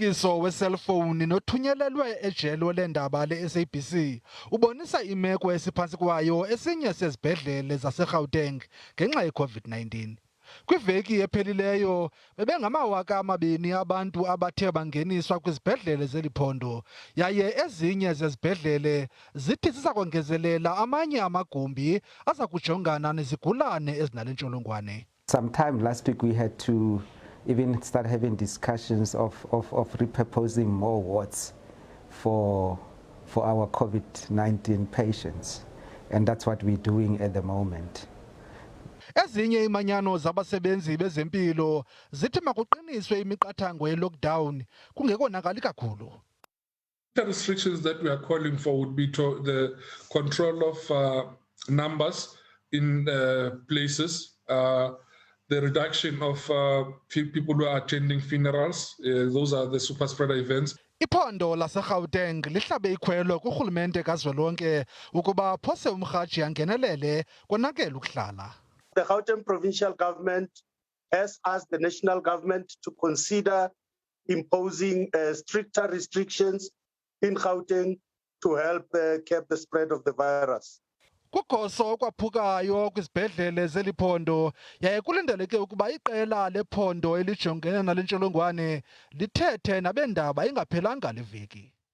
Umfanekiso weselfowuni nothunyelelwe ejelo leendaba le-SABC ubonisa imeko esiphantsi kwayo esinye sezibhedlele zaseGauteng ngenxa ye-COVID-19. Kwiveki ephelileyo bebengamawaka 2 abantu abathe bangeniswa kwizibhedlele zeli phondo, yaye ezinye zezibhedlele zithi ziza kongezelela amanye amagumbi aza kujongana nezigulane ezinale ntsholongwane. Sometime last week we had to even start having discussions of repurposing more wards for our COVID-19 patients. And that's what we're doing at the moment. Ezinye imanyano zabasebenzi bezempilo zithi makuqiniswe imiqathango ye-lockdown kungekonakali kakhulu. The restrictions that we are calling for would be to the control of numbers in places, the reduction of people who are attending funerals. Those are the super spreader events. Iphondo laseGauteng lihlabe ikhwelo kurhulumente kazwelonke ukuba phose umrhaji angenelele konakele ukuhlala. The Gauteng provincial government has asked the national government to consider imposing stricter restrictions in Gauteng to help curb the spread of the virus. Kugoso okwaphukayo kwizibhedlele zeli phondo, yaye kulindeleke ukuba iqela lephondo elijongene nale ntsholongwane lithethe nabeendaba ingaphelanga le veki.